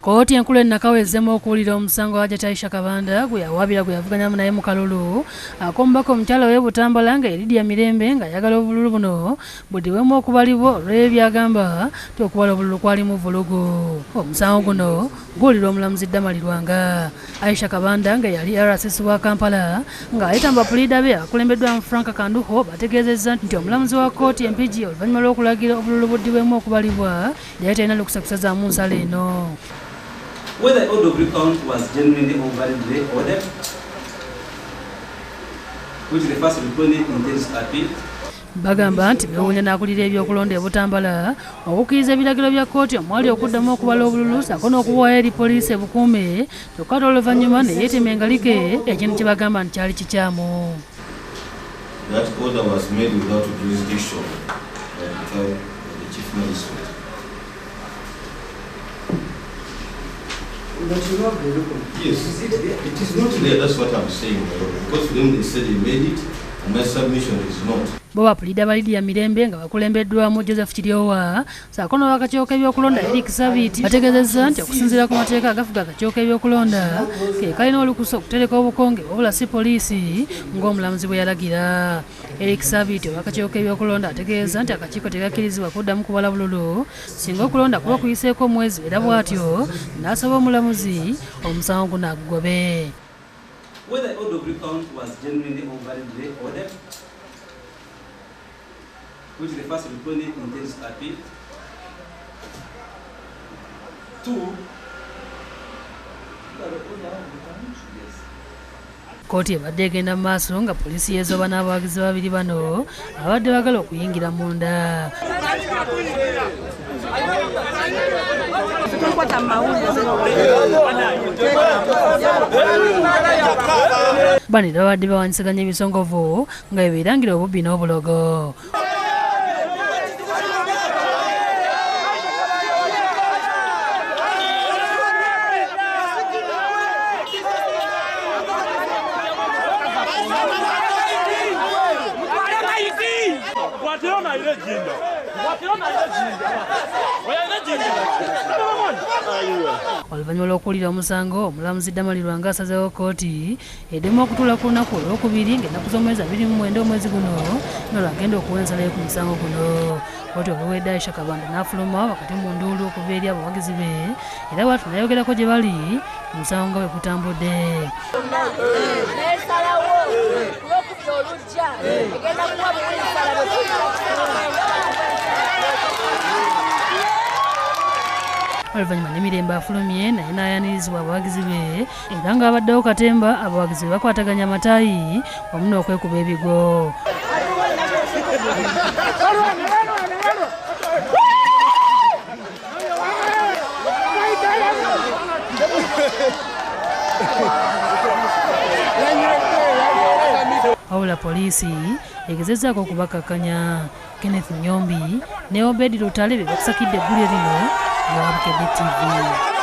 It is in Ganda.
Kkooti enkulu e Nakawa ezzeemu okuwulira omusango Hajat Aisha Kabanda gwe yawaabira gwe yavuganyamu naye mu kalulu ak'omubaka omukyala ow'e Butambala nga ye Lydia Mirembe ng'ayagala obululu buno buddibwemu okubalibwa olw'ebyo by'agamba nti okubala obululu kwalimu vvulugu. Omusango guno guwulirwa omulamuzi Damali Lwanga. Aisha Kabanda nga yali RCC wa Kampala ng'ayita mu bapuliida be abakulembeddwamu Frank Kanduho bategeezezza nti omulamuzi wa kkooti e Mpigi oluvannyuma lw'okulagira obululu buddibwemu okubalibwa yali talina lukusa kusazaamu nsala eno. Whether the order of recount was genuinely or validly ordered, which the first respondent intends to appeal. Bagamba nti beewuunya n'akulira ebyokulonda e Butambala okukkiriza ebiragiro bya kkooti omwali okuddamu okubala obululu ssaako n'okuwaayo eri poliisi ebukuume kyokka ate oluvannyuma ne yeetema engalike ekintu kye bagamba nti kyali kikyamu. That order was made without jurisdiction by the chief magistrate. But you have the record. Yes. Is it there? It is not there, that's what I'm saying. Because when they said they made it, and my submission is not. Bo bapuliida ba Lydia Mirembe nga bakulembeddwamu Joseph Kiryowa ssaako n'ow'akakiiko k'ebyokulonda Eric Sabiiti bategeezezza nti okusinziira ku mateeka agafuga akakiiko k'ebyokulonda ke kalina olukusa okutereka obukonge wabula si poliisi ng'omulamuzi bwe yalagira. Eric Sabiiti ow'akakiiko k'ebyokulonda ategeeza nti akakiiko tekakkirizibwa kuddamu kubala bululu singa okulonda kuba kuyiseeko omwezi era bw'atyo n'asaba omulamuzi omusango guno agugobe. Whether the order of recount was genuinely or validly ordered, which the first respondent intends to appeal. Two, yes. Kkooti ebadde egenda mu maaso nga poliisi yeezooba n'abawagizi babiri bano abadde baagala okuyingira munda. Bano era babadde bawaanyisaganya ebisongovu nga bwe beerangira obubbi n'obulogo. Oluvannyuma lw'okuwulira omusango, omulamuzi Damali Lwanga asazeewo kkooti eddemu okutuula ku lunaku olwokubiri ng'ennaku z'omwezi 29 omwezi guno nga lwagenda okuwa ensala ye ku musango guno. Kkooti oluwedde Aisha Kabanda n'afuluma wakati mu nduulu okuva eri abawagizi be era bw'atyo n'ayogerako gye bali omusango nga bwe gutambudde. Oluvannyuma n'emirembe afulumye naye n'ayanirizibwa abawagizi be era ng'abaddewo katemba abawagizi be bakwataganya amataayi wamu n'okwekuba ebigo. Wabula poliisi egezezzaako okubakakkanya. Kenneth Nyombi ne Obedi Lutale be bakusakidde eggulire lino lwa Bukedde TV.